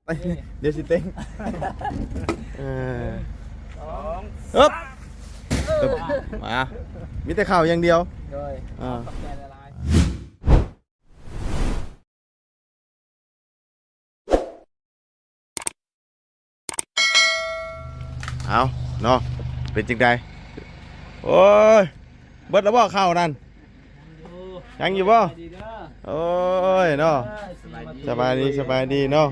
ດຽວຊິເຕັ້ງ ເອີ ສອງ ເອີບ ມາ ມີແຕ່ເຂົ້າຢ່າງດຽວ ໂດຍ ອ່າ ຂອບໃຈຫຼາຍໆ. ເອົາເນາະ ເປັນຈັ່ງໃດ? ໂອ້ຍ ເບິດແລ້ວບໍ່ເຂົ້ານັ້ນ? ຍັງຢູ່ບໍ່? ໂອ້ຍເນາະ ສະບາຍດີ ສະບາຍດີເນາະ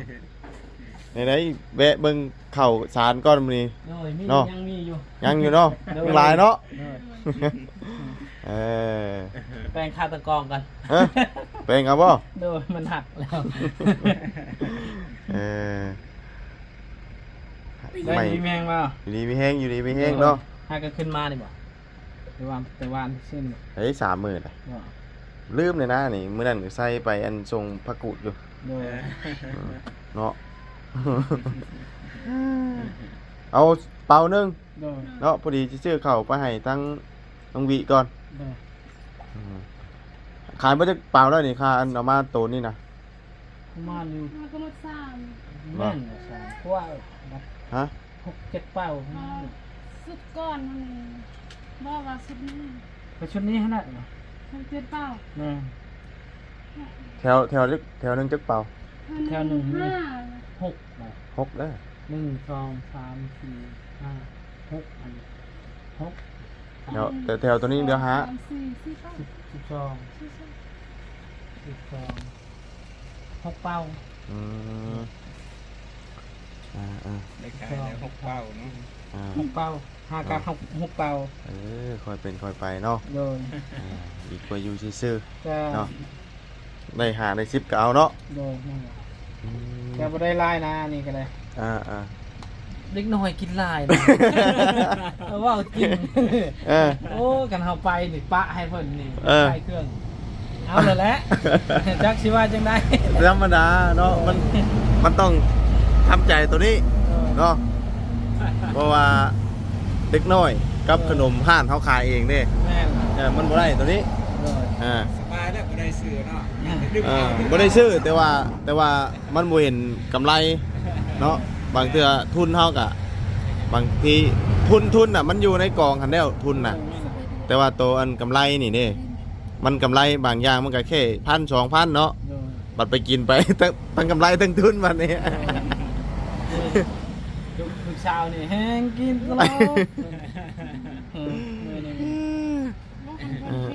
ໃນໃດແວະເບິ່ງເຂົ້າສານກ່ອນມື້ນີ້ ໂດຍ ມີ ເນາະ ຍັງມີຢູ່ ຍັງຢູ່ເນາະ ໂດຍ ຍັງຫຼາຍເນາະ ໂດຍ ເອີ ແປງຄາຕະກອງກ່ອນ ຮະ ແປງເອົາບໍ່? ໂດຍ ມັນຫັກແລ້ວ ເອີ ໄດ້ ໄມ່ ຢູ່ດີມີແຮງບໍ່? ຢູ່ດີມີແຮງ ຢູ່ດີມີແຮງເນາະ ຫາກໍຂຶ້ນມານີ້ບໍ່? ແຕ່ວ່າ ແຕ່ວ່າອັນຊື່ນ ເອີຍ ສາມມື້ລະ ບໍ່ ລືມເລີຍນານີ້ ມື້ນັ້ນໃສ່ໄປອັນສົ່ງພະກູດຢູ່ ໂດຍ ເນາະ ເອົາເປົາໜຶ່ງ ໂດຍ ເນາະ ພໍດີຊິຊື້ເຂົ້າໄປໃຫ້ທາງນ້ອງວິກ່ອນ ໂດຍ ອືມ ຂາຍເບິດຈັກເປົາແລ້ວນີ້ ຄ່າອັນເອົາມາໂຕນີ້ນະ? ປະມານຢູ່ ມັນກໍໝົດສາມ ແມ່ນສາມກວ່າ ຮະ? ຫົກເຈັດເປົາ ຊຸດກ່ອນຫັ້ນ ບໍ່ວ່າຊຸດນີ້ ກໍຊຸດນີ້ຫັ້ນແຫຼະ ຫົກເຈັດເປົາ ແມ່ນ ແຖວ ແຖວ ແຖວໜຶ່ງຈັກເປົາ? ແຖວໜຶ່ງ ຫ້າ ຫົກ ຫົກເດີ ໜຶ່ງ ສອງ ສາມ ສີ່ ຫ້າ ຫົກ ອັນ ຫົກ ແຖວ ແຕ່ແຖວໂຕນີ້ເຫຼືອຫ້າ ສາມ ສີ່ ສີ່ເປົາ ສິບ ສິບສອງ ສິບສອງ ສິບສອງ ຫົກເປົາ ອືມ ອ່າໆ ໄດ້ຂາຍແລ້ວຫົກເປົາເນາະ ອ່າ ຫົກເປົາ ຫາກະຫົກ ຫົກເປົາ ເອີ ຄ່ອຍເປັນຄ່ອຍໄປເນາະ ໂດຍ ອ່າ ດີກວ່າຢູ່ຊື່ໆ ເນາະ ໄດ້ຫ້າໄດ້ສິບກໍເອົາເນາະ ໂດຍ ນັ້ນແຫຼະ ອືມ ແຕ່ບໍ່ໄດ້ຫຼາຍນະ ອັນນີ້ກໍໄດ້ ອ່າໆ ເດັກນ້ອຍກິນຫຼາຍນະ ເວົ້າຈິງ ເອີ ໂອ້ ຄັນເຮົາໄປນີ້ປະໃຫ້ເພິ່ນນີ້ ເອີ ຂາຍເຄື່ອງ ເອົາແລ້ວແຫຼະ ຈັກຊິວ່າຈັ່ງໃດ ທຳມະດາເນາະ ມັນ ມັນຕ້ອງທຳໃຈໂຕນີ້ ເອີ ເນາະ ເພາະວ່າເດັກນ້ອຍກັບ ເອີ ຂະໜົມຮ້ານເຮົາຂາຍເອງເດ້ ແມ່ນ ເອີ ມັນບໍ່ໄດ້ໂຕນີ້ ໂດຍ ອ່າ ສະບາຍແລ້ວ ບໍ່ໄດ້ຊື້ເນາະ ອ່າ ບໍ່ໄດ້ຊື້ ແຕ່ວ່າ ແຕ່ວ່າ ມັນບໍ່ເຫັນກຳໄລເນາະ ບາງເທື່ອທຶນເຮົາກະ ບາງທີທຶນ ທຶນນະ ມັນຢູ່ໃນກອງຫັ້ນແລ້ວ ທຶນນະ ແຕ່ວ່າໂຕອັນກຳໄລນີ້ເດ້ ມັນກຳໄລບາງຢ່າງມັນກະແຄ່ພັນ ສອງພັນເນາະ ໂດຍ ບັດໄປກິນໄປ ທັງ ທັງກຳໄລທັງທຶນບັດນີ້ ໂດຍ ລູກ ລູກສາວນີ້ແຮງກິນຕະຫຼອດ ເອີ ເ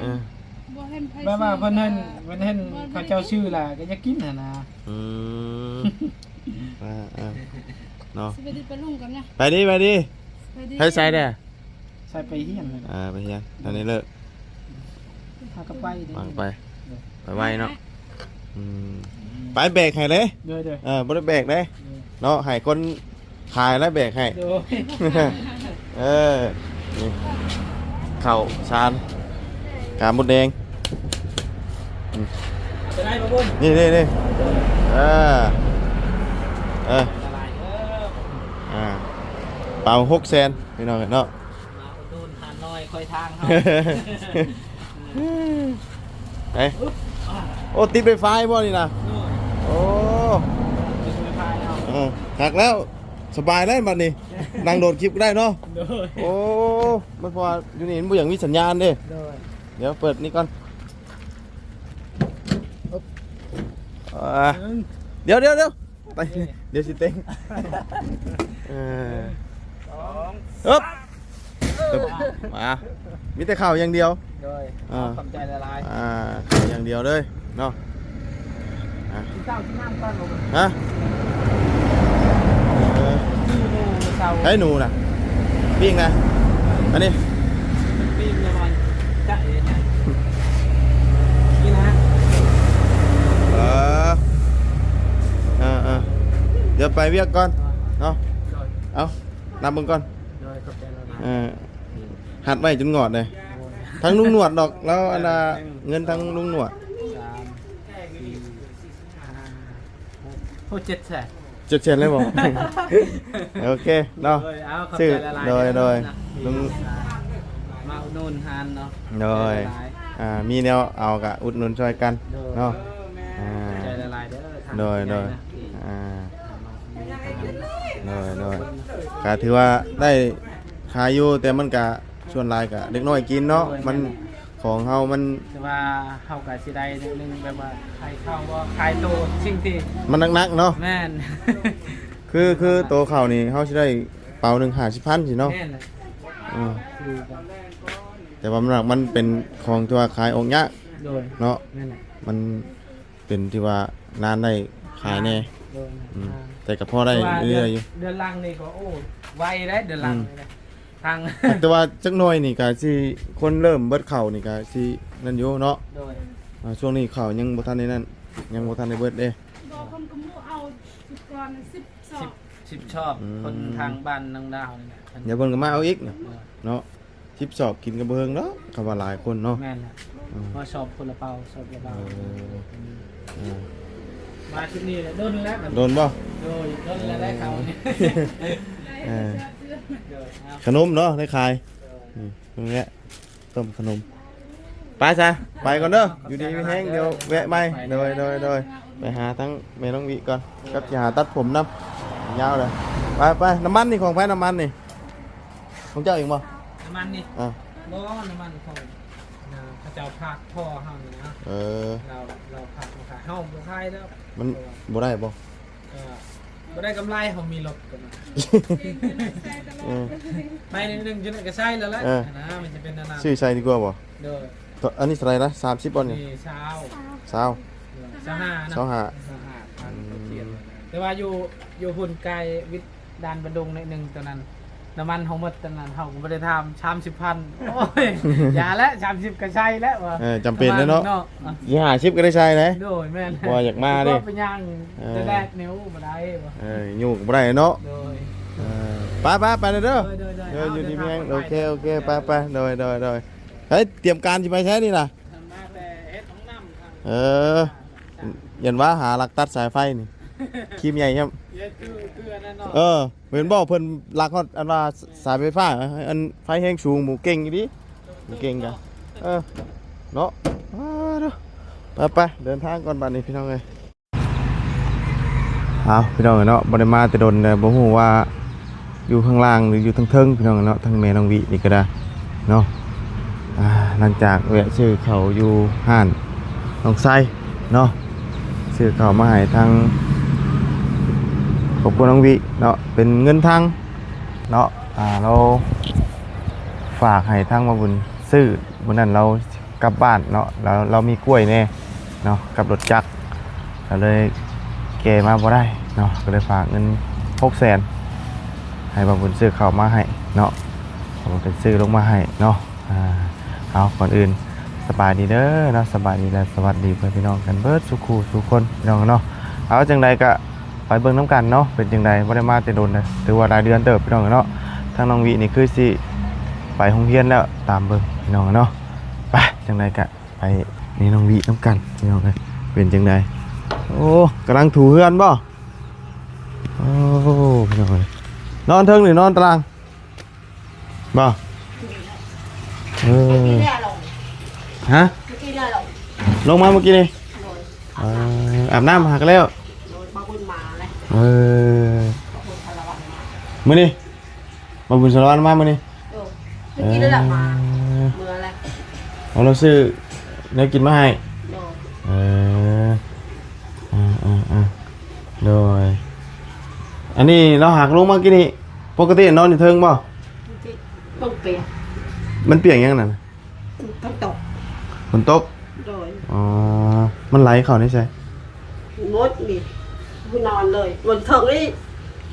ອີ ບໍ່ເຫັນໃຜ ແບບວ່າເພິ່ນເຫັນ ເພິ່ນເຫັນເຂົາເຈົ້າຊື້ລະກໍຢາກກິນຫັ້ນນະ ອືມ ອ່າໆ ເນາະ ສະບາຍດີປ້າລຸງກ່ອນນະ ໄປດີ ໄປດີ ໄປດີ ໃຜໃສ່ແດ່ ໃສ່ໄປຮຽນ ອ່າ ໄປຮຽນ ທັນໄດ້ເລີກ ເຮົາກໍໄປເດ້ ວາງໄປ ໄປໄວເນາະ ອືມ ໄປແບກໃຫ້ເດ້ ໂດຍໆ ເອີ ບໍ່ໄດ້ແບກເດ້ ໂດຍ ເນາະ ໃຫ້ຄົນ ຂາຍແລ້ວແບກໃຫ້ ໂດຍ ເອີ ນີ້ ເຂົ້າສານ ກາໝົດແດງ ອືມ ເອົາໄປໄດ້ບໍ່ບຸນ ນີ້ໆໆ ເອີ ເອີ ລະລາຍເດີ ອ່າ ເປົາຫົກແສນ ພີ່ນ້ອງເອີຍເນາະ ມາອຸດໜູນຫາໜ້ອຍຄອຍທາງເຮົາ ໄປ ໂອ້ ຕິດໄວຟາຍບໍ່ນີ້ນະ ໂອ້ ຕິດໄວຟາຍເອົາ ເອີ ຄັກແລ້ວ ສະບາຍໄດ້ບັດນີ້ ນັ່ງໂດດຄລິບກໍໄດ້ເນາະ ໂດຍ ໂອ້ ມັນເພາະວ່າຢູ່ນີ້ມັນບໍ່ຢາກມີສັນຍານເດ້ ໂດຍ ດຽວເປີດນີ້ກ່ອນ ອຶບ ອ່າ ໜຶ່ງ ດຽວໆໆ ໄປ ດຽວຊິເຕັ້ງ ເອີ ສອງ ອຶບ ມາ ມີແຕ່ເຂົ້າຢ່າງດຽວ ໂດຍ ອ່າ ຂອບໃຈຫຼາຍໆ ອ່າ ເຂົ້າຢ່າງດຽວເລີຍເນາະ ອ່າ ກິນເຂົ້າກິນນ້ຳກ່ອນບໍ່ ຮະ ເອີ ກິນໜູເຊົ້າ ໃຫ້ໜູນະ ປີ້ງນະ ອັນນີ້ ປີ້ງນະ ຈະເຮັດຫຍັງ ນີ້ນະ ເອີ ເອີໆ ດຽວໄປວຽກກ່ອນເນາະ ໂດຍ ເອົາ ນັບເບິ່ງກ່ອນ ໂດຍ ຂອບໃຈຫຼາຍໆ ເອີ ຮັດໄວ້ຈົນງອດເລີຍ ໂດຍ ທັງລຸງໜວດດອກ ແລ້ວອັນນ່າ ເງິນທັງລຸງໜວດ ສາມ ສີ່ ຫ້າ ຫົກ ເຈັດແສນ ເຈັດແສນເລີຍບໍ່ ໂອເຄເນາະ ໂດຍ ເອົາ ຂອບໃຈຫຼາຍໆ ໂດຍ ເດີ ໂດຍ ເນາະ ລຸງ ມາອຸດໜູນຮ້ານເນາະ ໂດຍ ຂອບໃຈຫຼາຍໆ ອ່າ ມີແນວເອົາກະອຸດໜູນຊ່ອຍກັນ ໂດຍ ເນາະ ອ່າ ຂອບໃຈຫຼາຍໆເດີ ໂດຍ ໂດຍ ທີ່ ອ່າ ມາອຸດໜູນ ໂດຍ ໂດຍ ກະຖືວ່າໄດ້ຂາຍຢູ່ ແຕ່ມັນກະສ່ວນຫຼາຍກະເດັກນ້ອຍກິນເນາະ ໂດຍ ມັນ ແມ່ນແຫຼະ ຂອງເຮົາມັນ ແຕ່ວ່າເຮົາກະຊິໄດ້ໜ້ອຍໜຶ່ງ ແບບວ່າຂາຍເຂົ້າບໍ່ ຂາຍໂຕສິ່ງທີ່ມັນໜັກໆເນາະ ແມ່ນ ຄື ຄືໂຕເຂົ້ານີ້ເຮົາຊິໄດ້ເປົາໜຶ່ງຫ້າສິບພັນຊີ້ເນາະ ແມ່ນແຫຼະ ອືມ ຄືກັນ ແຕ່ວ່າມັນ ມັນເປັນຂອງທີ່ວ່າຂາຍອອກຍາກ ໂດຍ ເນາະ ແມ່ນແຫຼະ ມັນ ເປັນທີ່ວ່ານານໄດ້ຂາຍແດ່ ໂດຍ ອືມ ອ່າ ແຕ່ກໍພໍໄດ້ເລື້ອຍໆຢູ່ ເດືອນຫຼັງນີ້ກໍ ໂອ້ ໄວເດ້ ເດືອນຫຼັງ ອືມ ນີ້ນະ ທາງ ແຕ່ວ່າຈັກໜ່ອຍນີ້ກໍຊິ ຄົນເລີ່ມເບິດເຂົ້ານີ້ກໍຊິນັ້ນຢູ່ເນາະ ໂດຍ ອ່າ ຊ່ວງນີ້ເຂົ້າຍັງບໍ່ທັນໄດ້ນັ້ນ ຍັງບໍ່ທັນໄດ້ເບິດເດ້ ບໍ່ ເພິ່ນກໍໝູເອົາຊຸດກ່ອນສິບຊອບ ສິບຊອບ ອືມ ຄົນທາງບ້ານນາງດາວນີ້ແຫຼະ ດຽວເພິ່ນກໍມາເອົາອີກ ໂດຍ ເນາະ ສິບຊອບກິນກໍບໍ່ເຮິງດອກ ຄຳວ່າຫຼາຍຄົນເນາະ ແມ່ນແຫຼະ ອືມ ມາຊອບຄົນລະເປົາ ຊອບລະເປົາ ເອີ ເອີ ມາຊຸດນີ້ແຫຼະ ດົນແລ້ວ ດົນບໍ່? ໂດຍ ດົນແລ້ວໄດ້ເຂົ້ານີ້ ເອີ ໂດຍ ເອົາ ຂະໜົມເນາະ ໄດ້ຂາຍ ໂດຍ ອືມ ນີ້ແຫຼະ ຕົ້ມຂະໜົມ ໄປຊະ ໄປກ່ອນເດີ ຢູ່ດີມີແຮງ ດຽວແວະໃໝ່ ໂດຍ ໂດຍ ໂດຍ ໄປຫາທາງແມ່ນ້ອງວິກ່ອນ ກັບຊິຫາຕັດຜົມນຳ ຍາວເລີຍ ໄປ ໄປ ນ້ຳມັນນີ້ຂອງໃຜ ນ້ຳມັນນີ້? ຂອງເຈົ້າເອງບໍ່? ນ້ຳມັນນີ້ ອ່າ ບໍ່ ນ້ຳມັນຂອງ ອ່າ ເຂົາເຈົ້າຝາກພໍ່ເຮົານີ້ນະ ເອີ ລາວ ລາວຝາກມາຂາຍ ເຮົາບໍ່ຂາຍແລ້ວ ມັນບໍ່ໄດ້ບໍ່? ກໍບໍ່ໄດ້ກຳໄລ ເຮົາມີລົດກັນນະ ເອີ ໄປໜຶ່ງຈຸດໜຶ່ງກໍໃຊ້ແລ້ວແຫຼະ ເອີ ນະ ມັນຈະເປັນອັນນັ້ນ ຊື້ໃສ່ດີກວ່າບໍ່? ໂດຍ ອັນນີ້ເທົ່າໃດນະ? ສາມສິບບໍ່ນີ້? ນີ້ຊາວ ຊາວ ໂດຍ ຊາວຫ້ານະ ຊາວຫ້າ ຊາວຫ້າພັນ ອືມ ເຂົາຂຽນ ແຕ່ວ່າຢູ່ ຢູ່ພຸ້ນໄກ ວິດ ດ່ານບາດົງໜ້ອຍໜຶ່ງ ຕອນນັ້ນນ້ຳມັນເຮົາໝົດ ຕອນນັ້ນເຮົາກໍບໍ່ໄດ້ຖາມ ສາມສິບພັນ ໂອ້ຍ ຢ່າແຫຼະ ສາມສິບກໍໃຊ້ແລ້ວວ່າ ເອີ ຈຳເປັນແລ້ວເນາະ ເນາະ ຊິຫ້າສິບກໍໄດ້ໃຊ້ເດ້ ໂດຍ ແມ່ນ ບໍ່ຢາກມາເດ້ ເພາະໄປຍ່າງ ເອີ ແດດໆນີ້ ໂອ້ ບໍ່ໄດ້ວ່າ ເອີ ຢູ່ກໍບໍ່ໄດ້ເນາະ ໂດຍ ເອີ ໄປໆ ໄປເດີ ໂດຍ ໂດຍ ໂດຍ ເອີ ຢູ່ດີມີແຮງ ໂອເຄ ໂອເຄ ໄປໆ ໂດຍ ໂດຍ ໂດຍ ເຮີ້ຍ ຕຽມການຊິໄປໃສນີ້ນະ? ມາແຕ່ເຮັດຫ້ອງນ້ຳ ເອີ ຢ້ານວ່າຫາລັກຕັດສາຍໄຟນີ້ ຄຣີມໃຫຍ່ແຮງ ເຮັດຄື ຄືອັນນັ້ນເນາະ ເອີ ເຫັນບໍ່ ເພິ່ນລັກຮອດອັນວ່າສາຍໄຟຟ້າ ອັນໄຟແຮງສູງ ໝູເກັ່ງອີ່ຫຼີ ໝູເກັ່ງກະ ເອີ ເນາະ ອ່າ ເດີ ໄປໆ ເດີນທາງກ່ອນບາດນີ້ ພີ່ນ້ອງເອີຍ. ເອົາ ພີ່ນ້ອງເອີຍເນາະ ບໍ່ໄດ້ມາແຕ່ດົນແລ້ວ ບໍ່ຮູ້ວ່າຢູ່ຂ້າງລ່າງ ຫຼື ຢູ່ເທິງໆ ພີ່ນ້ອງເນາະ ທັງແມ່ນ້ອງວິນີ້ກໍໄດ້ເນາະ ອ່າ ຫຼັງຈາກແວະຊື້ເຂົ້າຢູ່ຮ້ານນ້ອງໄຊເນາະ ຊື້ເຂົ້າມາໃຫ້ທາງຄອບຄົວນ້ອງວິເນາະ ເປັນເງິນທັງເນາະ ອ່າ ລາວຝາກໃຫ້ທາງບ່າວບຸນຊື້ ມື້ນັ້ນລາວ ກັບບ້ານເນາະ ລາວ ລາວມີກ້ວຍແດ່ເນາະ ກັບລົດຈັກ ກໍເລີຍແກ່ມາບໍ່ໄດ້ເນາະ ກໍເລີຍຝາກເງິນຫົກແສນ ໃຫ້ບ່າວບຸນຊື້ເຂົ້າມາໃຫ້ເນາະ ບ່າວບຸນຊື້ລົງມາໃຫ້ເນາະ ອ່າ ເອົາ ກ່ອນອື່ນສະບາຍດີເດີເນາະ ສະບາຍດີ ແລະ ສະຫວັດດີເພື່ອນພີ່ນ້ອງກັນເບິດສູ່ຄູ່ສູ່ຄົນ ພີ່ນ້ອງເນາະ ເອົາ ຈັ່ງໃດກະ ໄປເບິ່ງນຳກັນເນາະ ເປັນຈັ່ງໃດ ບໍ່ໄດ້ມາແຕ່ດົນເລີຍ ຖືວ່າຫຼາຍເດືອນເຕີບ ພີ່ນ້ອງເນາະ ທາງນ້ອງວິນີ້ຄືຊິໄປໂຮງຮຽນແລ້ວ ຕາມເບິ່ງ ພີ່ນ້ອງເນາະ ໄປ ຈັ່ງໃດກະໄປ ນີ້ນ້ອງວິນຳກັນ ພີ່ນ້ອງເອີຍ ເປັນຈັ່ງໃດ ໂອ້ ກຳລັງຖູເຮືອນບໍ່? ໂອ້ ພີ່ນ້ອງເອີຍ ນອນເທິງ ຫຼື ນອນຕາລ່າງ? ບໍ່ ເອີ ຮະ ລົງມາມື້ກີ້ນີ້ ເອີ ອາບນ້ຳຫາກະແລ້ວ ເອີ ມື້ນີ້ ບ່າວບຸນສາລະວັນມາມື້ນີ້ ເອີ ເມື່ອກີ້ນີ້ແຫຼະມາ ເອີ ເມື່ອແລ້ວ ເອົາ ລາວຊື້ແນວກິນມາໃຫ້ ໂດຍ ເອີ ອ່າໆໆ ໂດຍ ອັນນີ້ລາວຫາກລົງມາກີ້ນີ້ ປົກກະຕິນອນຢູ່ເທິງບໍ່? ມັນປຽກ ມັນປຽກຫຍັງນັ້ນ? ຝົນຕົກ ຝົນຕົກ ໂດຍ ອໍ ມັນໄຫຼເຂົ້າໃນໃສ? ໝົດນີ້ ບໍ່ນອນເລີຍ ມັນເທິງນີ້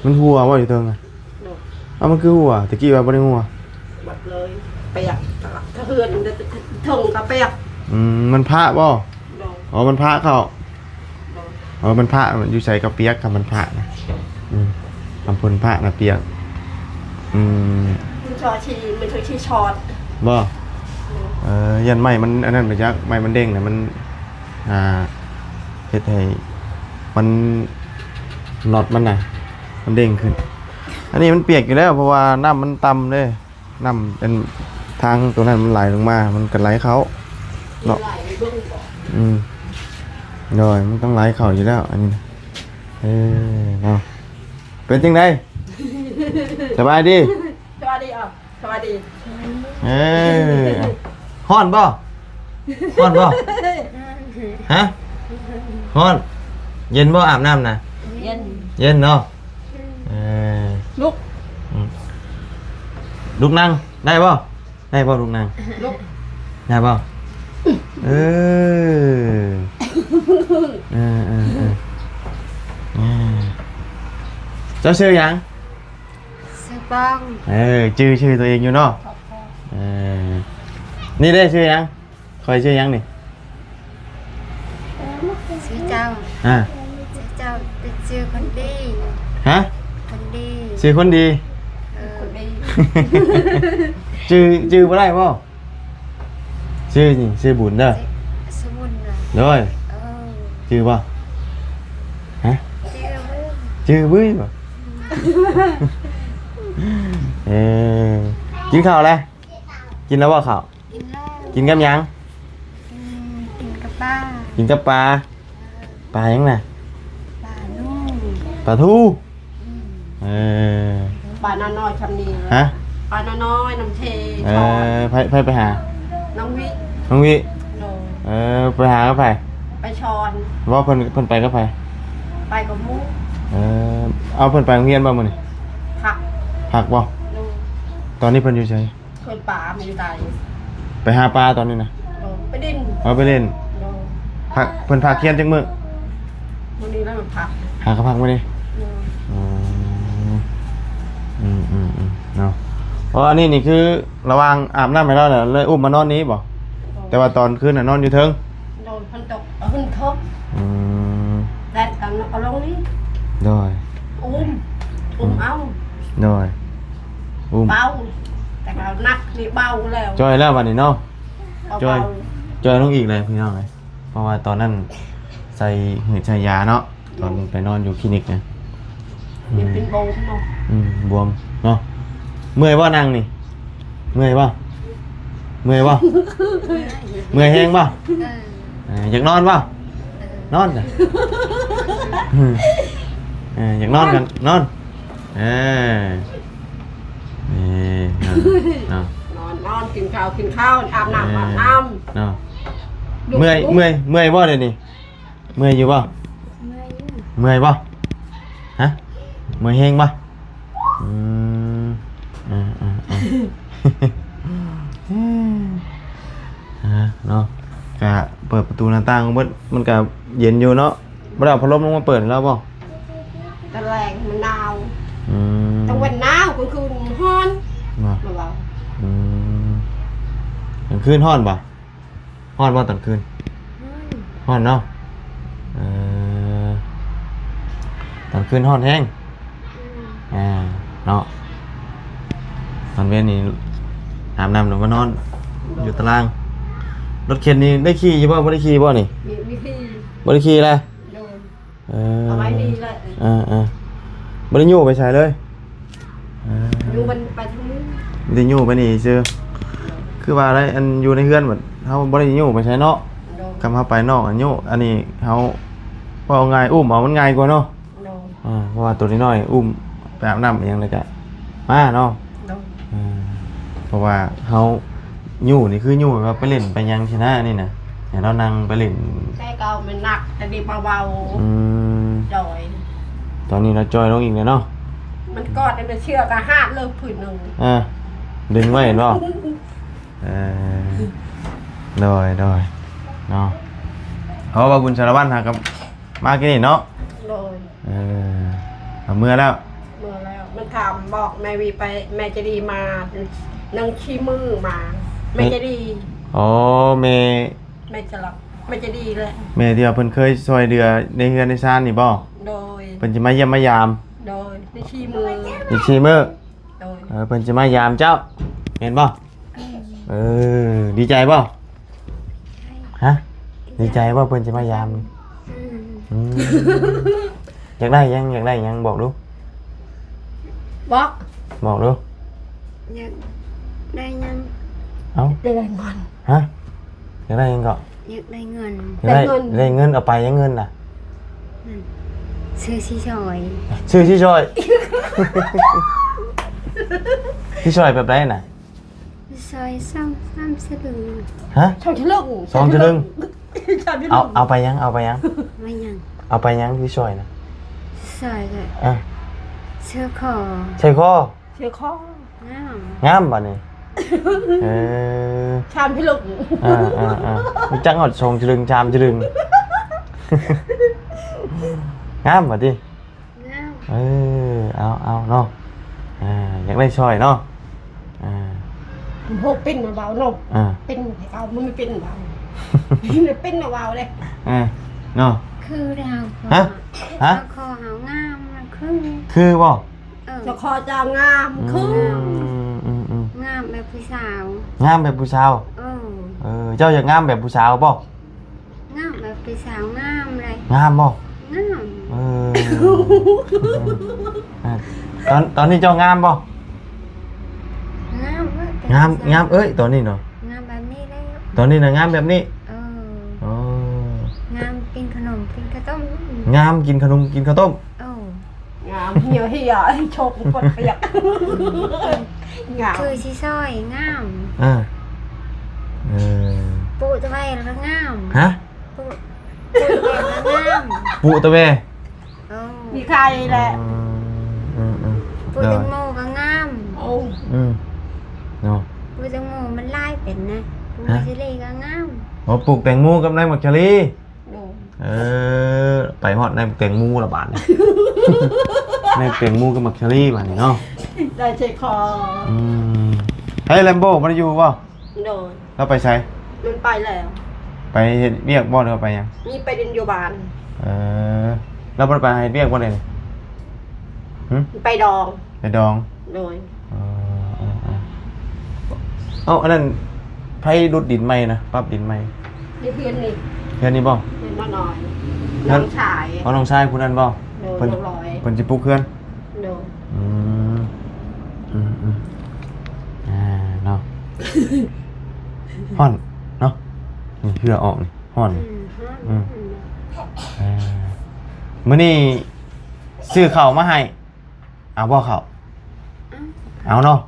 ມັນຮົ່ວບໍ່ຢູ່ເທິງນະ? ໂດຍ ເອົ້າ ມັນຄືຮົ່ວ ແຕ່ກີ້ວ່າບໍ່ໄດ້ຮົ່ວ ໝົດເລີຍ ປຽກ ກະເຮືອນເທິງກະປຽກ ອືມ ມັນພະບໍ່? ໂດຍ ອໍ ມັນພະເຂົ້າ ໂດຍ ອໍ ມັນພະ ຢູ່ໃສກະປຽກ ຄັນມັນພະນະ ອືມ ນ້ຳຝົນພະນະປຽກ ອືມ ມັນຊອດ ມັນຊອດ ບໍ່? ໂດຍ ເອີ ຢ້ານໄມ້ມັນອັນນັ້ນໄປຈັກ ໄມ້ມັນເດ້ງນະ ມັນ ອ່າ ເຮັດໃຫ້ມັນ ນັອດມັນນະ ມັນເດ້ງຂຶ້ນ ອັນນີ້ມັນປຽກຢູ່ແລ້ວ ເພາະວ່ານ້ຳມັນຕ່ຳເດ້ ນ້ຳອັນ ທາງຕົວນັ້ນມັນໄຫຼລົງມາ ມັນກໍໄຫຼເຂົ້າເນາະ ອືມ ໂດຍ ມັນຕ້ອງໄຫຼເຂົ້າຢູ່ແລ້ວ ອັນນີ້ນະ ເອີ ເນາະ ເປັນຈັ່ງໃດ? ສະບາຍດີ ສະບາຍດີ ເອົາ ສະບາຍດີ ເອີ ຮ້ອນບໍ່? ຮ້ອນບໍ່? ຮະ? ຮ້ອນ. ເຢັນບໍ່ ອາບນ້ຳນະ? ເຢັນ ເຢັນເນາະ. ເອີ ລຸກ ອືມ ລຸກນັ່ງໄດ້ບໍ່? ໄດ້ບໍ່ ລຸກນັ່ງ? ລຸກ ໄດ້ບໍ່? ເອີ ເອີ ເອີ ເອີ ເຈົ້າຊື່ຫຍັງ? ຊື່ປ້ອງ. ເອີ ຈື່ຊື່ຕົວເອງຢູ່ເນາະ. ເອີ ນີ້ເດ້ຊື່ຫຍັງ? ຂ້ອຍຊື່ຫຍັງນີ້? ຊື່ເຈົ້າ. ອາ ຊື່ເຈົ້າ ເປັນຊື່ຄົນດີ. ຮະ? ຄົນດີ ຊື່ຄົນດີ. ເອີ ຊື່ ຊື່ບໍ່ໄດ້ບໍ່? ຊື່ນີ້ຊື່ບຸນເດີ. ຊື່ ຊື່ບຸນເດີ. ໂດຍ. ເອີ ຈື່ບໍ່? ຮະ? ຈື່ ຈື່ບຶ້ຍບໍ່? ເອີ ກິນເຂົ້າແລ້ວ? ກິນແລ້ວບໍ່ເຂົ້າ? ກິນແລ້ວ. ກິນກັບຫຍັງ? ກິນ ກິນກັບປາ. ກິນກັບປາ. ເອີ ປາຫຍັງນະ? ປານູ. ປາທູ. ອືມ ເອີ ປານ້ອຍໆ ຊ່ຳນີ້. ຮະ? ປານ້ອຍໆ ນ້ຳເທ. ເອີ ໃຜ ໃຜໄປຫາ? ນ້ອງວິ. ນ້ອງວິ. ໂດຍ. ເອີ ໄປຫາກັບໃຜ? ໄປຊອນ. ບໍ່ ເພິ່ນ ເພິ່ນໄປກັບໃຜ? ໄປກັບໝູ່. ເອີ ເອົາ ເພິ່ນໄປໂຮງຮຽນບໍ່ມື້ນີ້? ພັກ. ພັກບໍ່? ໂດຍ. ຕອນນີ້ເພິ່ນຢູ່ໃສ? ເພິ່ນປາມາຢູ່ໃດ. ໄປຫາປາຕອນນີ້ນະ? ໂດຍ ໄປຫຼິ້ນ. ເອົາ ໄປຫຼິ້ນ. ໂດຍ. ພັກ ເພິ່ນພັກຮຽນຈັກມື້? ມື້ນີ້ລະມັນພັກ. ຫາກໍພັກມື້ນີ້? ໂດຍ. ອືມ ອືມໆໆ ເນາະ. ເພາະອັນນີ້ນີ້ຄືລະຫວ່າງອາບນ້ຳໃຫ້ລາວແລ້ວ ເລີຍອຸ້ມມານອນນີ້ບໍ່? ໂດຍ. ແຕ່ວ່າຕອນຄືນນະນອນຢູ່ເທິງ? ໂດຍ. ເພິ່ນຕົກ ເພິ່ນເທິງ. ອືມ ແດດກໍເອົາລົງນີ້. ໂດຍ. ອຸ້ມ ອຸ້ມເອົາ. ໂດຍ. ອຸ້ມ ເບົາ ແຕ່ກໍໜັກນີ້ເບົາແລ້ວ. ຈ່ອຍແລ້ວບັດນີ້ເນາະ. ເບົາໆ ຈ່ອຍ ຈ່ອຍລົງອີກແລ້ວພີ່ນ້ອງເອີຍ. ເພາະວ່າຕອນນັ້ນໃສ່ຫືດໃສ່ຢາເນາະ ຕອນໄປນອນຢູ່ຄລີນິກນະ. ອືມ ເປັນບວມເນາະ. ອືມ ບວມເນາະ. ເມື່ອຍບໍ່ນັ່ງນີ້? ເມື່ອຍບໍ່? ເມື່ອຍບໍ່? ເມື່ອຍແຮງບໍ່? ເອີ ເອີ ຢາກນອນບໍ່? ເອີ ນອນນະ. ເອີ ຢາກນອນກໍນອນ. ເອີ ເອີ ນອນ ນອນ ນອນ ກິນເຂົ້າ ກິນເຂົ້າ ອາບນ້ຳ ເອີ ອາບນ້ຳເນາະ. ເມື່ອຍ ເມື່ອຍ ເມື່ອຍບໍ່ດຽວນີ້? ເມື່ອຍຢູ່ບໍ່? ເມື່ອຍຢູ່. ເມື່ອຍບໍ່? ຮະ? ເມື່ອຍແຮງບໍ່? ອືມ ເອີໆໆ ເນາະ ກະເປີດປະຕູໜ້າຕ່າງເບິດ ມັນກະເຢັນຢູ່ເນາະ. ບໍ່ໄດ້ເອົາພັດລົມລົງມາເປີດໃຫ້ລາວບໍ່? ຕອນແລງມັນໜາວ. ອືມ ຕອນວັນໜາວ ກາງຄືນຮ້ອນ. ບໍ່ ບໍ່ເວົ້າ. ອືມ ກາງຄືນຮ້ອນບໍ່? ຮ້ອນບໍ່ຕອນຄືນ? ຮ້ອນ ຮ້ອນເນາະ. ເອີ ຕອນຄືນຮ້ອນແຮງ. ອືມ ອ່າ ເນາະ. ຕອນເວັນນີ້ອາບນ້ຳລົງມານອນຢູ່ຕາລາງ. ລົດເຂັນນີ້ໄດ້ຂີ່ຢູ່ບໍ່? ບໍ່ໄດ້ຂີ່ບໍ່ນີ້? ມີ ມີຂີ່. ບໍ່ໄດ້ຂີ່ລະ? ໂດຍ. ເອີ ເອົາໄວ້ນີ້ແຫຼະ. ເອີໆ ບໍ່ໄດ້ຍູ້ໄປໃສເລີຍ? ເອີ ຍູ້ມັນໄປທາງນີ້ ມີແຕ່ຍູ້ໄປນີ້ຊື່. ຄືວ່າໄດ້ ອັນຢູ່ໃນເຮືອນບັດເຮົາບໍ່ໄດ້ຍູ້ໄປໃສເນາະ. ໂດຍ. ຄັນເຮົາໄປນອກ ອັນຍູ້ ອັນນີ້ເຮົາເວົ້າງ່າຍ ອຸ້ມເອົາມັນງ່າຍກວ່າເນາະ. ໂດຍ. ເອີ ເພາະວ່າໂຕນ້ອຍໆ ອຸ້ມໄປອາບນ້ຳອີ່ຫຍັງແລ້ວກະມາເນາະ. ໂດຍ. ເອີ ເພາະວ່າເຮົາ ຍູ້ນີ້ຄືຍູ້ແບບວ່າໄປຫຼິ້ນໄປຫຍັງຊີ້ນະ ອັນນີ້ນະ ໃຫ້ລາວນັ່ງໄປຫຼິ້ນ. ແຕ່ເກົ່າມັນໜັກ ແຕ່ນີ້ເບົາໆ. ອືມ ຈ່ອຍ. ຕອນນີ້ລາວຈ່ອຍລົງອີກແລ້ວເນາະ. ມັນກອດໃຫ້ມັນເຊື່ອກະຫາດເລີກພື້ນໜຶ່ງ. ອ່າ ດຶງໄວ້ເຫັນບໍ່? ເອີ ໂດຍໆ ເນາະ. ເພາະວ່າບຸນສາລະວັນຫາກັບມາກີ້ນີ້ເນາະ. ໂດຍ. ເອີ ເອົາເມືອແລ້ວ ເມືອແລ້ວ. ມັນຖາມບອກແມ່ວີໄປ ແມ່ໃຈດີມາ ນັ່ງຂີ້ມືມາ ແມ່ໃຈດີ. ອໍ ແມ່ ແມ່ຈະລັກ ແມ່ໃຈດີແຫຼະ. ແມ່ທີ່ວ່າເພິ່ນເຄີຍຊ່ວຍເຫຼືອໃນເຮືອນໃນຊານນີ້ບໍ່? ໂດຍ. ເພິ່ນຊິມາຢ້ຽມມາຢາມ. ໂດຍ. ໄດ້ສີ່ມື້ ໄດ້ສີ່ມື້. ໂດຍ. ເອີ ເພິ່ນຊິມາຢາມເຈົ້າ ແມ່ນບໍ່? ເອີ ດີໃຈບໍ່? ຮະ? ດີໃຈບໍ່ເພິ່ນຊິມາຢາມ? ອືມ ອືມ ຢາກໄດ້ຫຍັງ? ຢາກໄດ້ຫຍັງ? ບອກດູ ບອກ ບອກດູ. ຢາກໄດ້ຫຍັງ? ເອົ້າ ຢາກໄດ້ເງິນ. ຮະ? ຢາກໄດ້ຫຍັງເກາະ? ຢາກໄດ້ເງິນ. ຢາກໄດ້ ໄດ້ເງິນ. ໄດ້ເງິນເອົາໄປຫຍັງເງິນນະ? ຊື້ຊິຊອຍ ຊື້ຊິຊອຍ. ຊິຊ່ອຍແບບໃດນະ? ຊ່ອຍສອງສາມສະລຶງ. ຮະ? ສອງສະລຶງ ສອງສະລຶງ. ສາມສະລຶງ. ເອົາ ເອົາໄປຫຍັງ? ເອົາໄປຫຍັງ? ໄປຫຍັງ? ເອົາໄປຫຍັງຊິຊ່ອຍນະ? ຊ່ອຍກໍ ເອີ ເສື້ອຄໍ ໃສ່ຄໍ ເສື້ອຄໍ ງາມ ງາມບາດນີ້. ເອີ ຊາມພິລຶກ. ເອີໆໆ ຮູ້ຈັກຮອດສອງສະລຶງ ສາມສະລຶງ. ງາມບາດນີ້. ງາມ. ເອີ ເອົາໆເນາະ ອ່າ ຢາກໄດ້ຊ່ອຍເນາະ ອ່າ ໂຫ ເປັນມາເວົ້າເນາະ ອ່າ ເປັນໃຫ້ເຮົາ ມັນເປັນເວົ້າ ເປັນມາເວົ້າເດ້ ອ່າ ເນາະ ຄືແລ້ວ ຮະ? ຮະ? ເຈົ້າຂໍເຮົາງາມ ຄື ຄືບໍ່? ເອີ ເຈົ້າຂໍເຈົ້າງາມ ອືມ ຄື ອືມໆໆ ງາມແບບຜູ້ສາວ ງາມແບບຜູ້ສາວ ເອີ ເອີ ເຈົ້າຢາກງາມແບບຜູ້ສາວບໍ່? ງາມແບບເປັນສາວງາມເລີຍ. ງາມບໍ່? ງາມ. ເອີ ເອີ ຕອນ ຕອນນີ້ເຈົ້າງາມບໍ່? ງາມເອີຍ ງາມ ງາມເອີຍ ຕອນນີ້ເນາະ ງາມແບບນີ້ແຫຼະ ຕອນນີ້ນະງາມແບບນີ້. ເອີ ໂອ້ ງາມກິນຂະໜົມກິນເຂົ້າຕົ້ມ ງາມກິນຂະໜົມກິນເຂົ້າຕົ້ມ. ໂອ້ ງາມ ເຫື່ອເຫື່ອ ຊົກປົດປຽກ ງາມ ຄືຊິຊ່ອຍງາມ. ເອີ ເອີ ປູຕະແວລະງາມ. ຮະ? ປູ ປູຕະແວລະງາມ ປູຕະແວ ເອີ ມີໄຂ່ແຫຼະ. ອືມ ອືມໆ ປູແຕງໂມກໍງາມ. ໂອ້ ອືມ ເນາະ ປູແຕງໂມມັນຫຼາຍເປັນນະ ປູ ຮະ? ໝາກເຊີຣີກໍງາມ. ໂອ້ ປູກແຕງໂມກັບນາຍໝາກເຊີຣີ. ໂດຍ ເອີ ໄປຮອດນາຍແຕງໂມລະບາດນີ້ ນາຍແຕງໂມກັບໝາກເຊີຣີບາດນີ້ເນາະ ໄດ້ໃສ່ຄໍ. ອືມ ໃຫ້ແລມໂບບໍ່ໄດ້ຢູ່ບໍ່? ໂດຍ ລາວໄປໃສ? ມັນໄປແລ້ວ ໄປເຮັດວຽກບໍ່ ຫຼືວ່າໄປຫຍັງ? ມີໄປຫຼິ້ນຢູ່ບ້ານ. ເອີ ລາວບໍ່ໄດ້ໄປເຮັດວຽກບໍ່ເດ? ຫຶ ໄປດອງ ໄປດອງ. ໂດຍ ເອີ ເອີ ເອີ ເອົ້າ ອັນນັ້ນໃຜດຸດດິນໃໝ່ນະ ປັບດິນໃໝ່? ໃນເຮືອນນີ້ ເຮືອນນີ້ບໍ່? ເຮືອນນ້ອຍ ເຮືອນນ້ອງຊາຍ. ອໍ ນ້ອງຊາຍຜູ້ນັ້ນບໍ່? ໂດຍ ເພິ່ນ ນ້ອງລອຍ ເພິ່ນຊິປຸກເຮືອນ. ໂດຍ ອືມ ອືມໆ ອ່າ ເນາະ ຮ້ອນເນາະ ນີ້ເຫື່ອອອກນີ້ ຮ້ອນ. ອືມ ຮ້ອນ ອືມ ອືມ ເອີ ມື້ນີ້ຊື້ເຂົ້າມາໃຫ້. ເອົາບໍ່ເຂົ້າ? ເອົາ ເອົາເນາະ.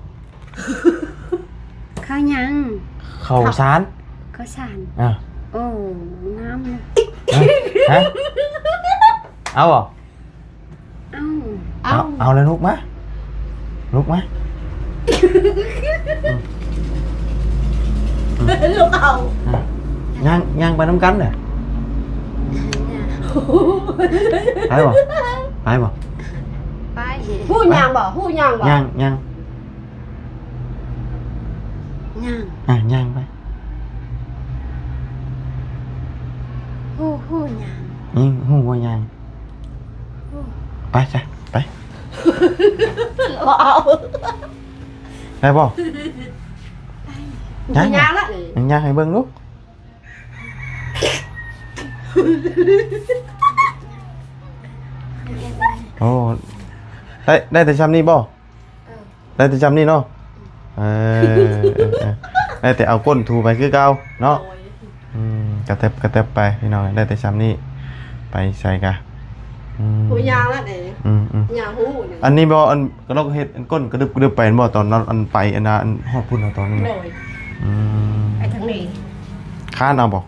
ເຂົ້າຫຍັງ? ເຂົ້າສານ ເຂົ້າສານ. ອ່າ ໂອ້ ງາມເນາະ. ຮະ? ຮະ? ເອົາບໍ່? ເອົາ ເອົາ ເອົາ ເອົາແລ້ວລຸກມາ ລຸກມາ. ອືມ ລຸກເອົາ ອ່ະ ຍ່າງ ຍ່າງໄປນຳກັນເດີ້. ໄປບໍ່? ໄປບໍ່? ໄປ. ຮູ້ຍ່າງບໍ່? ຮູ້ຍ່າງບໍ່? ຍ່າງ ຍ່າງ ຍ່າງ ອ່ະ ຍ່າງໄປ. ຮູ້ ຮູ້ຍ່າງ ອືມ ຮູ້ວ່າຍ່າງ. ໄປຊະ ໄປ. ບໍ່ເອົາ ໄດ້ບໍ່? ໄປ. ຍ່າງ ຍ່າງລະ ຍ່າງໃຫ້ເບິ່ງດູ. ໂອ້ ໄດ້ ໄດ້ແຕ່ຊ່ຳນີ້ບໍ່? ເອີ ໄດ້ແຕ່ຊ່ຳນີ້ເນາະ. ເອີ ເອີ ເອີ ໄດ້ແຕ່ເອົາກົ້ນຖູໄປຄືເກົ່າເນາະ. ໂດຍ ອືມ ກະແຕັບ ກະແຕັບໄປພີ່ນ້ອງ ໄດ້ແຕ່ຊ່ຳນີ້ ໄປໃສກະ ອືມ ຮູ້ຍ່າງລະເດ້. ອືມໆ ຍ່າງຮູ້ນີ້ ອັນນີ້ບໍ່ ອັນກະລອກເຮັດ ອັນກົ້ນກະດຶບກະດຶບໄປແມ່ນບໍ່ ຕອນນັ້ນ ອັນໄປ ອັນນ່າ ອັນຮອດພຸ້ນນະ ຕອນນັ້ນ. ໂດຍ ອືມ ໄປທາງນີ້ ຄານເອົາບໍ່?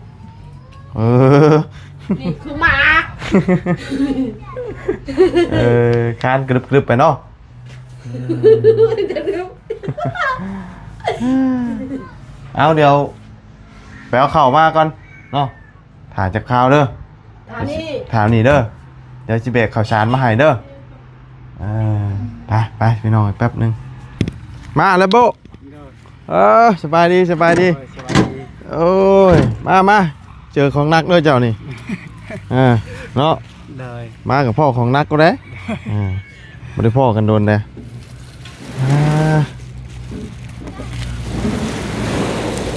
ເອີ ນີ້ຄືໝາ. ເອີ ຄານກະດຶບກະດຶບໄປເນາະ. ເອົາ ດຽວໄປເອົາເຂົ້າມາກ່ອນເນາະ ຖ້າຈັກຄາວເດີ້. ຖ້ານີ້ ຖ້ານີ້ເດີ້ ດຽວຊິແບກເຂົ້າສານມາໃຫ້ເດີ້. ເອີ ໄປ ໄປ ພີ່ນ້ອງ ແປັບໜຶ່ງ ມາແລ້ວໂບ. ໂດຍ ເອີ ສະບາຍດີ ສະບາຍດີ. ໂດຍ ສະບາຍດີ. ໂອ້ຍ ມາ ມາ ເຈີຂອງໜັກເດີ້ເຈົ້ານີ້. ເອີ ເນາະ ໂດຍ ມາກະພໍ້ຂອງໜັກໂລດເດ້. ເອີ ບໍ່ໄດ້ພໍ້ກັນດົນເດ້. ອ່າ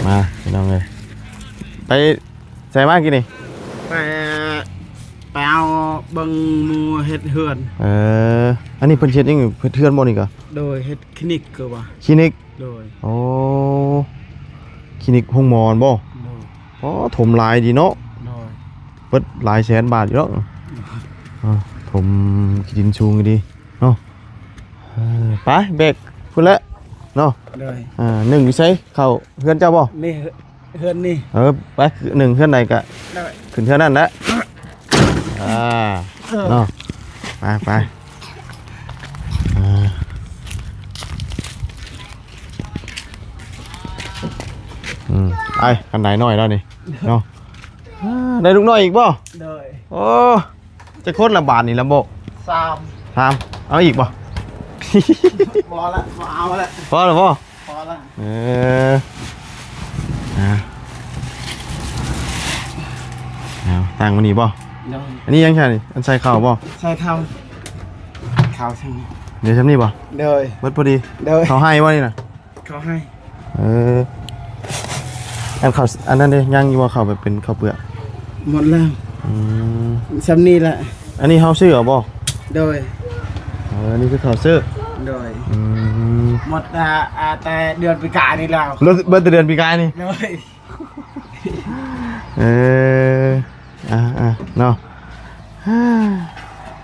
ມາ ພີ່ນ້ອງເອີຍ ໄປໃສມາກີ້ນີ້? ໄປ ໄປເອົາເບິ່ງໝູ່ເຮັດເຮືອນ. ເອີ ອັນນີ້ເພິ່ນເຮັດຫຍັງ? ເຮັດເຮືອນບໍ່ນີ້ກະ? ໂດຍ ເຮັດຄລີນິກຄືວ່າ ຄລີນິກ. ໂດຍ ໂອ້ ຄລີນິກໂຮງໝໍແມ່ນບໍ່? ໂດຍ ໂອ້ ຖົມຫຼາຍດີເນາະ. ໂດຍ ເບິດຫຼາຍແສນບາດຢູ່ດອກ. ໂດຍ ເອີ ຖົມຂີ້ດິນສູງດີເນາະ. ເອີ ໄປແບກ ພຸ້ນແຫຼະເນາະ. ໂດຍ ອ່າ ໜຶ້ງຢູ່ໃສ? ເຂົ້າເຮືອນເຈົ້າບໍ່? ນີ້ ເຮືອນນີ້. ເອີ ໄປ ໜຶ້ງເຮືອນໃດກະ ໂດຍ ຂຶ້ນເຮືອນນັ້ນແຫຼະ. ອ່າ ເອີ ເນາະ ໄປ ໄປ ອ່າ ອືມ ໄປ ຄັນໄດນ້ອຍແລ້ວນີ້ເນາະ. ອ່າ ໄດ້ລູກນ້ອຍອີກບໍ່? ໂດຍ ໂອ້ ຈັກຄົນລະບາດນີ້ລະໂບ? ສາມ ສາມ ເອົາອີກບໍ່? ພໍລະ ບໍ່ເອົາລະ ພໍລະບໍ່? ພໍລະ ເອີ ອ່າ ເອົາຕັ້ງໄວ້ນີ້ບໍ່? ໂດຍ ອັນນີ້ຫຍັງຊະນີ້? ອັນໃສ່ເຂົ້າບໍ່? ໃສ່ເຂົ້າ ເຂົ້າຊ່ຳນີ້ ເດ ຊ່ຳນີ້ບໍ່? ໂດຍ ເບິດພໍດີ. ໂດຍ ເຂົ້າໄຮ່ບໍ່ນີ້ນະ? ເຂົ້າໄຮ່. ເອີ ອັນເຂົ້າ ອັນນັ້ນເດ ຍັງຢູ່ບໍ່? ເຂົ້າແບບເປັນເຂົ້າເປືອກ ໝົດແລ້ວ. ອືມ ຊ່ຳນີ້ແຫຼະ. ອັນນີ້ເຮົາຊື້ເອົາບໍ່? ໂດຍ ເອີ ນີ້ຄືເຂົ້າຊື້. ໂດຍ ອືມ ໝົດ ອ່າ ອ່າ ແຕ່ເດືອນປີກາຍນີ້ແລ້ວ ເບິດແຕ່ເດືອນປີກາຍນີ້. ໂດຍ ເອີ ອ່າໆ ເນາະ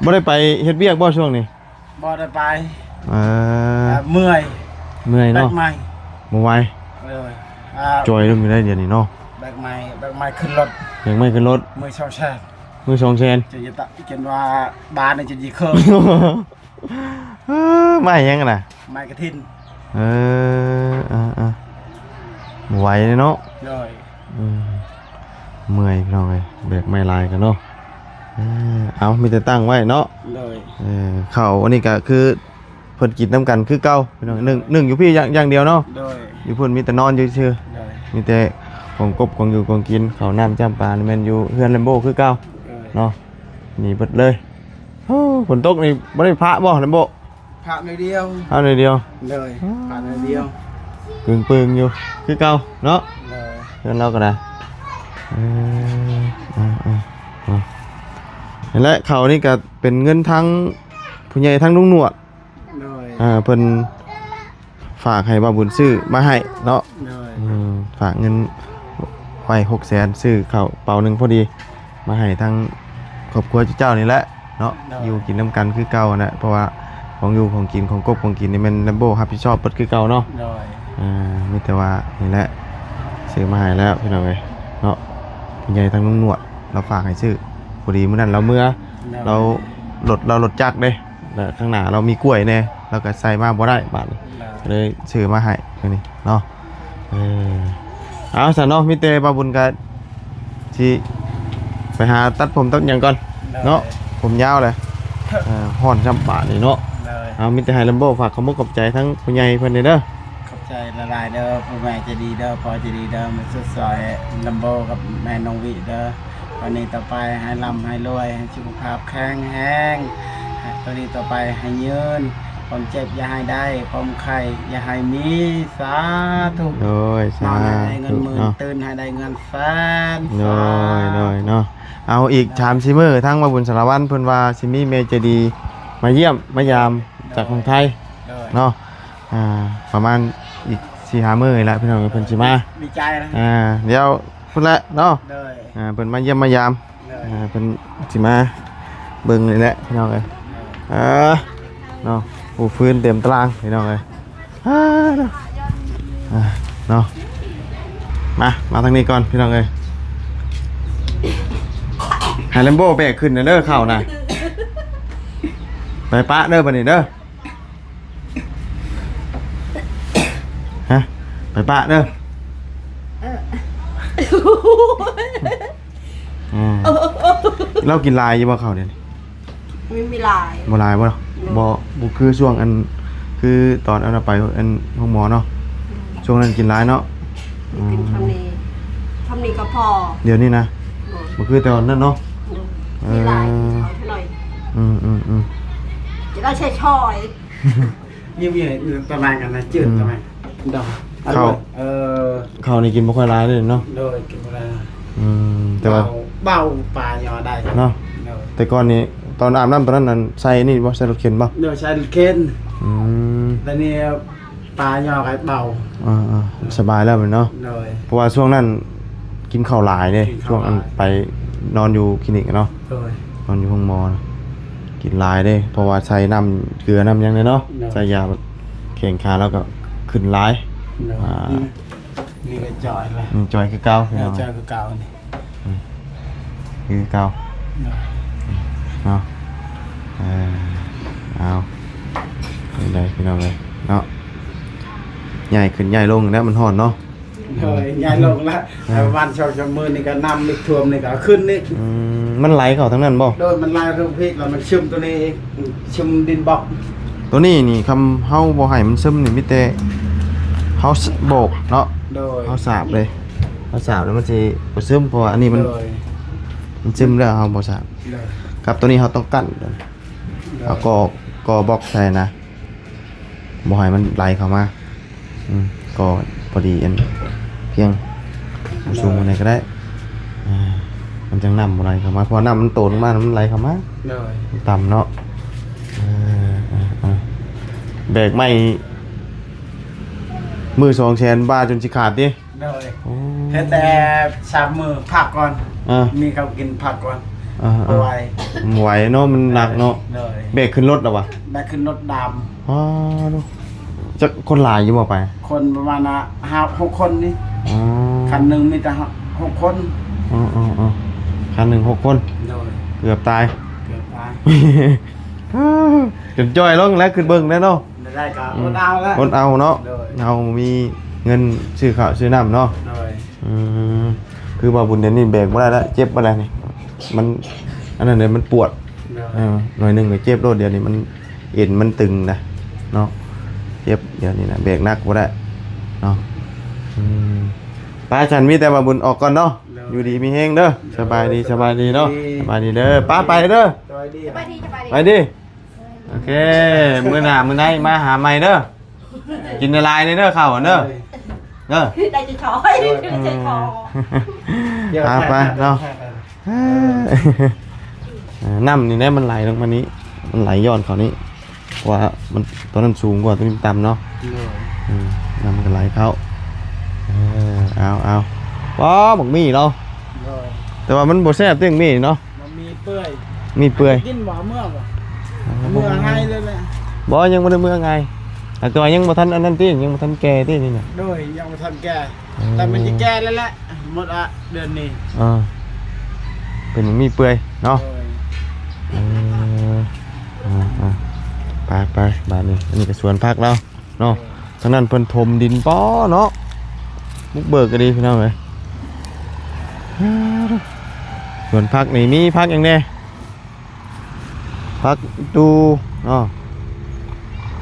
ບໍ່ໄດ້ໄປເຮັດວຽກບໍ່ຊ່ວງນີ້? ບໍ່ໄດ້ໄປ. ເອີ ເອີ ເມື່ອຍ ເມື່ອຍເນາະ ແບກໄມ້ບໍ່ໄຫວ. ເອີ ອ່າ ຈ່ອຍລົງຢູ່ໄດ໋ດຽວນີ້ເນາະ ແບກໄມ້ ແບກໄມ້ຂຶ້ນລົດ ແບກໄມ້ຂຶ້ນລົດ ມື້ສອງແສນ ມື້ສອງແສນ ຈົນຈະຕະ ຈົນວ່າບ້ານນີ້ຈົນຊິເຄີ ເອີ ໄມ້ຫຍັງນະ? ໄມ້ກະຖິນ. ເອີ ເອີໆ ບໍ່ໄຫວເນາະ. ໂດຍ ອືມ ເມື່ອຍພີ່ນ້ອງເອີຍ ແບກໄມ້ຫຼາຍກັນເນາະ. ເອີ ເອົາ ມີແຕ່ຕັ້ງໄວ້ເນາະ. ໂດຍ ເອີ ເຂົ້າອັນນີ້ກະຄືເພິ່ນກິນນຳກັນຄືເກົ່າພີ່ນ້ອງ. ໜຶ້ງ ໜຶ້ງຢູ່ພີ້ຢ່າງ ຢ່າງດຽວເນາະ. ໂດຍ ຢູ່ພຸ້ນມີແຕ່ນອນຢູ່ຊື່. ໂດຍ ມີແຕ່ຂອງກົບຂອງຢູ່ຂອງກິນ ເຂົ້ານ້ຳຈ້ຳປານີ້ແມ່ນຢູ່ເຮືອນແລມໂບຄືເກົ່າ. ໂດຍ ເນາະ ມີເບິດເລີຍ. ໂອ້ ຝົນຕົກນີ້ບໍ່ໄດ້ພະບໍ່ແລມໂບ? ພະໜ້ອຍດຽວ ພະໜ້ອຍດຽວ. ໂດຍ ພະໜ້ອຍດຽວ ປຶງໆຢູ່ຄືເກົ່າເນາະ. ໂດຍ ເຮືອນລາວກໍໄດ້. ເອີ ອ່າໆ ນີ້ແຫຼະ ເຂົ້ານີ້ກໍເປັນເງິນທັງຜູ້ໃຫຍ່ທັງລຸງໜວດ. ໂດຍ ອ່າ ເພິ່ນ ຝາກໃຫ້ບ່າວບຸນຊື້ມາໃຫ້ເນາະ. ໂດຍ ອືມ ຝາກເງິນໄວ້ຫົກແສນ ຊື້ເຂົ້າເປົາໜຶ່ງພໍດີ ມາໃຫ້ທັງຄອບຄົວເຈົ້ານີ້ແຫຼະເນາະ. ໂດຍ ຢູ່ກິນນຳກັນຄືເກົ່າຫັ້ນແຫຼະ ເພາະວ່າຂອງຢູ່ຂອງກິນ ຂອງກົບຂອງກິນນີ້ແມ່ນແລມໂບຮັບຜິດຊອບເບິດຄືເກົ່າເນາະ. ໂດຍ ອ່າ ມີແຕ່ວ່ານີ້ແຫຼະ ຊື້ມາໃຫ້ແລ້ວພີ່ນ້ອງເອີຍເນາະ. ຜູ້ໃຫຍ່ທາງລຸງໜວດລາວຝາກໃຫ້ຊື້ ພໍດີມື້ນັ້ນລາວເມືອ ໂດຍ ລາວ ລົດລາວລົດຈັກເດ້ ແລ້ວຂ້າງໜ້າລາວມີກ້ວຍແດ່ ລາວກໍໃສ່ມາບໍ່ໄດ້ບາດນີ້ ໂດຍ ກໍເລີຍຊື້ມາໃຫ້ມື້ນີ້ເນາະ. ເອີ ເອົາຊັ້ນເນາະ ມີແຕ່ບ່າວບຸນກໍຊິໄປຫາຕັດຜົມຕັດຫຍັງກ່ອນເນາະ. ໂດຍ ຜົມຍາວແຫຼະ ເອີ ຮ້ອນຊ້ຳບາດນີ້ເນາະ. ໂດຍ ເອົາ ມີແຕ່ໃຫ້ແລມໂບຝາກຂອບມຸກຂອບໃຈທັງຜູ້ໃຫຍ່ເພິ່ນເດີ. ຂອບໃຈຫຼາຍໆເດີ ພໍ່ແມ່ໃຈດີເດີ ພໍ່ໃຈດີເດີ ມາຊ່ວຍຊ່ອຍແລມໂບກັບແມ່ນ້ອງວິເດີ. ຕອນນີ້ຕໍ່ໄປໃຫ້ລ່ຳໃຫ້ລວຍ ໃຫ້ສຸຂະພາບແຂງແຮງ ໃຫ້ ຕອນນີ້ຕໍ່ໄປໃຫ້ຍືນ ຄວາມເຈັບຢ່າໃຫ້ໄດ້ ຄວາມໄຂ້ຢ່າໃຫ້ມີ ສາທຸ. ໂດຍ ສາທຸ ນອນໃຫ້ໄດ້ເງິນໝື່ນ ເນາະ ຕື່ນໃຫ້ໄດ້ເງິນແສນ. ໂດຍ ສາທຸ ໂດຍເນາະ. ເອົາອີກ ໂດຍ ສາມສີ່ມື້ ທາງບ່າວບຸນສາລະວັນເພິ່ນວ່າຊິມີແມ່ໃຈດີມາຢ້ຽມມາຢາມ ໂດຍ ຈາກຝັ່ງໄທ ໂດຍ ເນາະ. ອ່າ ປະມານອີກສີ່ຫ້າມື້ນີ້ແຫຼະ ພີ່ນ້ອງເອີຍ ເພິ່ນຊິມາ. ດີໃຈນະ. ອ່າ ດຽວພຸ້ນແຫຼະເນາະ. ໂດຍ ອ່າ ເພິ່ນມາຢ້ຽມມາຢາມ. ໂດຍ ອ່າ ເພິ່ນຊິມາເບິ່ງນີ້ແຫຼະ ພີ່ນ້ອງເອີຍ. ໂດຍ ເອີ ເນາະ ໂອ້ ຟືນເຕັມຕາລາງ ພີ່ນ້ອງເອີຍ. ອ່າ ເນາະ ອ່າ ເນາະ ມາ ມາທາງນີ້ກ່ອນ ພີ່ນ້ອງເອີຍ. ໃຫ້ແລມໂບແບກຂຶ້ນເດີ ເຂົ້ານະ ໄປປະເດີ ບັດນີ້ເດີ. ຮະ ໄປປະເດີ. ເອີ ອ່າ ລາວກິນຫຼາຍຢູ່ບໍ່ເຂົ້າດຽວນີ້? ມີ ມີຫຼາຍ ບໍ່ຫຼາຍບໍ່? ບໍ່ ບໍ່ ບໍ່ຄືຊ່ວງອັນ ຄືຕອນອັນນະໄປອັນໂຮງໝໍເນາະ. ອືມ ຊ່ວງນັ້ນກິນຫຼາຍເນາະ. ກິນ ອືມ ຊ່ຳນີ້ ຊ່ຳນີ້ກໍພໍ. ດຽວນີ້ນະ ບໍ່ ບໍ່ຄືແຕ່ຕອນນັ້ນເນາະ. ໂດຍ ເອີ ມີຫຼາຍ ເອົາເທົ່າໜ້ອຍ. ອືມໆໆ ຈະໄດ້ໃຊ້ຊ່ອຍ. ນີ້ມີປະມານກັນນະ ຈືດ ອືມ ປະມານ ດອກ ເຂົ້າ ເອີ ເຂົ້ານີ້ກິນບໍ່ຄ່ອຍຫຼາຍເດ້ເນາະ. ໂດຍ ກິນບໍ່ຫຼາຍ. ອືມ ແຕ່ວ່າ ເບົາ ເບົາ ປາຍໍໄດ້ເນາະ. ໂດຍ ແຕ່ກ່ອນນີ້ ຕອນອາບນ້ຳຕອນນັ້ນນັ້ນ ໃສ່ນີ້ບໍ່? ໃສ່ລົດເຂັນບໍ່? ໂດຍ ໃສ່ລົດເຂັນ. ອືມ ແລ້ວນີ້ປາຍໍກໍເບົາ. ອ່າໆ ສະບາຍແລ້ວແມ່ນເນາະ. ໂດຍ ເພາະວ່າຊ່ວງນັ້ນກິນເຂົ້າຫຼາຍເດ້ ກິນເຂົ້າຫຼາຍ ຊ່ວງອັນໄປນອນຢູ່ຄລີນິກເນາະ. ໂດຍ ນອນຢູ່ໂຮງໝໍ ກິນຫຼາຍເດ້ ເພາະວ່າໃສ່ນ້ຳເກືອນ້ຳຫຍັງເດ້ເນາະ. ໂດຍ ໃສ່ຢາແບບເ ແຂ້ງຂາລາວກໍຂຶ້ນຫຼາຍ. ໂດຍ ອ່າ ນີ້ກໍຈ່ອຍລະ ອືມ ຈ່ອຍຄືເກົ່າ ເອີ ພີ່ນ້ອງ ຈ່ອຍຄືເກົ່ານີ້ ອືມ ຄືເກົ່າ ໂດຍ ເນາະ. ເອີ ເອົາ ຈັ່ງໃດພີ່ນ້ອງເອີຍເນາະ ຍ້າຍຂຶ້ນຍ້າຍລົງແລ້ວ ມັນຮ້ອນເນາະ. ໂດຍ ຍ້າຍລົງລະ ອືມ ປະມານສອງສາມມື້ນີ້ກໍນ້ຳອີກ ຖ້ວມນີ້ກໍຂຶ້ນອີກ. ອືມ ມັນໄຫຼເຂົ້າທາງນັ້ນບໍ່? ໂດຍ ມັນໄຫຼລົງພີກ ແລ້ວມັນຊຶມໂຕນີ້ອີກ ຊຶມດິນບລັອກ. ໂຕນີ້ນີ້ ຄຳເຮົາບໍ່ໃຫ້ມັນຊຶມນີ້ ມີແຕ່ເຮົາ ສ- ໂບກເນາະ. ໂດຍ ເຮົາສາບເລີຍ ເຮົາສາບແລ້ວມັນຊິບໍ່ຊຶມ ເພາະວ່າອັນນີ້ມັນ ໂດຍ ມັນຊຶມແລ້ວ ເຮົາບໍ່ສາບ. ໂດຍ ກັບໂຕນີ້ເຮົາຕ້ອງກັ້ນ ໂດຍ ເຮົາກໍ ກໍບລັອກໃສ່ນະ ບໍ່ໃຫ້ມັນໄຫຼເຂົ້າມາ. ອືມ ກໍພໍດີອັນພຽງ ບໍ່ສູງປານໃດກໍໄດ້ ອ່າ ມັນຈັ່ງນ້ຳບໍ່ໄຫຼເຂົ້າມາ ເພາະວ່ານ້ຳມັນໂຕນລົງມາ ມັນໄຫຼເຂົ້າມາ. ໂດຍ ມັນຕ່ຳເນາະ. ເອີ ເອີ ເອີ ແບກໄມ້ມື້ສອງແສນບາດຈົນຊິຂາດຕິ? ໂດຍ ໂອ້ ເຮັດແຕ່ສາມມື້ພັກກ່ອນ ເອີ ມີເຂົ້າກິນພັກກ່ອນ ເອີ ເອີ ບໍ່ໄຫວ ບໍ່ໄຫວເນາະ ມັນໜັກເນາະ. ໂດຍ ແບກຂຶ້ນລົດລະວະ? ແບກຂຶ້ນລົດດຳ. ອໍ ຈັກຄົນຫຼາຍຢູ່ບໍ່ໄປ? ຄົນປະມານ ອ່າ ຫ້າຫົກຄົນນີ້. ອໍ ຄັນໜຶ່ງມີແຕ່ຫົກຄົນ. ອໍໆໆ ຄັນໜຶ່ງຫົກຄົນ. ໂດຍ ເກືອບຕາຍ ເກືອບຕາຍ ຈົນຈ່ອຍລົງແລ້ວ ຂຶ້ນເບິ່ງແລ້ວເນາະ. ໄດ້ກໍ ອືມ ອົດເອົາລະ ອົດເອົາເນາະ. ໂດຍ ເຮົາມີເງິນຊື້ເຂົ້າຊື້ນ້ຳເນາະ. ໂດຍ ອືມ ຄືວ່າບຸນດຽວນີ້ແບກບໍ່ໄດ້ລະ ເຈັບບໍ່ໄດ້ນີ້ ມັນ ອັນນັ້ນເດ້ ມັນປວດ. ໂດຍ ເອີ ໜ້ອຍໜຶ່ງກໍເຈັບໂລດ ດຽວນີ້ມັນ ເອັນມັນຕຶງນະເນາະ ເຈັບດຽວນີ້ນະ ແບກໜັກບໍ່ໄດ້ເນາະ. ອືມ ໄປຊັ້ນ ມີແຕ່ວ່າບຸນອອກກ່ອນເນາະ. ໂດຍ ຢູ່ດີມີແຮງເດີ. ໂດຍ ສະບາຍດີ ສະບາຍດີເນາະ. ສະບາຍດີເດີ ປ້າໄປເດີ. ສະບາຍດີ ສະບາຍດີ ສະບາຍດີ ສະບາຍດີ. ໂອເຄ ມື້ໜ້າມື້ໃນມາຫາໃໝ່ເດີ. ກິນຫຼາຍໆເດີ ເຂົ້າເດີ ເດີ ໄດ້ຈະຖອຍ ໄດ້ຈະຖອຍ. ອືມ ໄປໆເນາະ. ເອີ ນ້ຳນີ້ແຫຼະ ມັນໄຫຼລົງມານີ້ ມັນໄຫຼຍ້ອນເຂົ້ານີ້ ເພາະວ່າມັນ ຕົວນັ້ນສູງກວ່າ ຕົວນີ້ຕ່ຳເນາະ. ໂດຍ ອືມ ນ້ຳມັນກໍໄຫຼເຂົ້າ. ເອີ ເອົາໆ ວ້າ ບັກໝີ່ເນາະ. ໂດຍ ແຕ່ວ່າມັນບໍ່ແຊບຕິ ໝີ່ເນາະ. ບັກໝີ່ເປື່ອຍ ໝີ່ເປື່ອຍ ກິນບໍ່ເມືອບໍ່? ເອີ ເມືອໃຫ້ເລີຍແຫຼະ. ບໍ່ ຍັງບໍ່ໄດ້ເມືອໄງ ແຕ່ວ່າຍັງບໍ່ທັນອັນນັ້ນຕິ ຍັງບໍ່ທັນແກ່ຕິນີ້ນະ. ໂດຍ ຍັງບໍ່ທັນແກ່ ເອີ ແຕ່ມັນຈະແກ່ແລ້ວແຫຼະ ໝົດອະເດືອນນີ້. ເອີ ເປັນໝີ່ເປື່ອຍເນາະ. ໂດຍ ເອີ ເອີ ເອີ ໄປໆ ບາດນີ້ ອັນນີ້ກໍສວນຜັກລາວ ເນາະ. ໂດຍ ທາງນັ້ນເພິ່ນຖົມດິນ ປ້ອເນາະ ບຸກເບີກກໍດີພີ່ນ້ອງເອີຍ. ສວນຜັກນີ້ມີຜັກຫຍັງແດ່? ຜັກອີ່ຕູເນາະ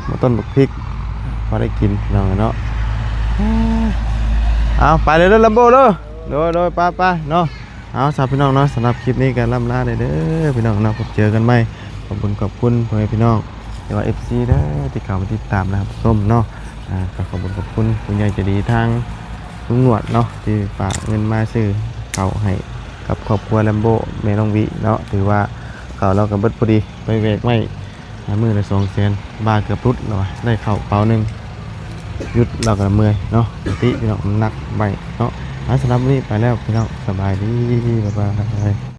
ມາຕົ້ນບັກພິກ ພໍໄດ້ກິນພີ່ນ້ອງເອີຍເນາະ. ເອົາ ໄປເດີ ແລມໂບເດີ. ໂດຍ ໂດຍ ໄປໆ ເນາະ. ເອົາ ຊາວພີ່ນ້ອງເນາະ ສຳລັບຄລິບນີ້ກໍລ່ຳລາໄດ້ເດີພີ່ນ້ອງເນາະ ພົບເຈີກັນໃໝ່. ຂອບຄຸນ ຂອບຄຸນພໍ່ແມ່ພີ່ນ້ອງ ຫຼືວ່າ ເອັຟຊີ ເດີ ທີ່ເຂົ້າມາຕິດຕາມ ແລະ ຮັບຊົມເນາະ. ອ່າ ກໍຂອບຄຸນ ຂອບຄຸນຜູ້ໃຫຍ່ໃຈດີທາງລຸງໜວດເນາະ ທີ່ຝາກເງິນມາຊື້ເຂົ້າໃຫ້ກັບຄອບຄົວແລມໂບ ແມ່ນ້ອງວິເນາະ. ຖືວ່າເຂົ້າລາວກໍເບິດພໍດີ ໄປແບກໄມ້ ອ່າ ມື້ລະສອງແສນ ບາດເກືອບຫຼຸດແລ້ວວ່າ ໄດ້ເຂົ້າເປົາໜຶ່ງ ຢຸດແລ້ວກໍເມື່ອຍເນາະ ປົກກະຕິພີ່ນ້ອງ ມັນໜັກໄວ້ເນາະ. ອ່າ ສຳລັບມື້ນີ້ໄປແລ້ວພີ່ນ້ອງ ສະບາຍດີ ບາຍບາຍ.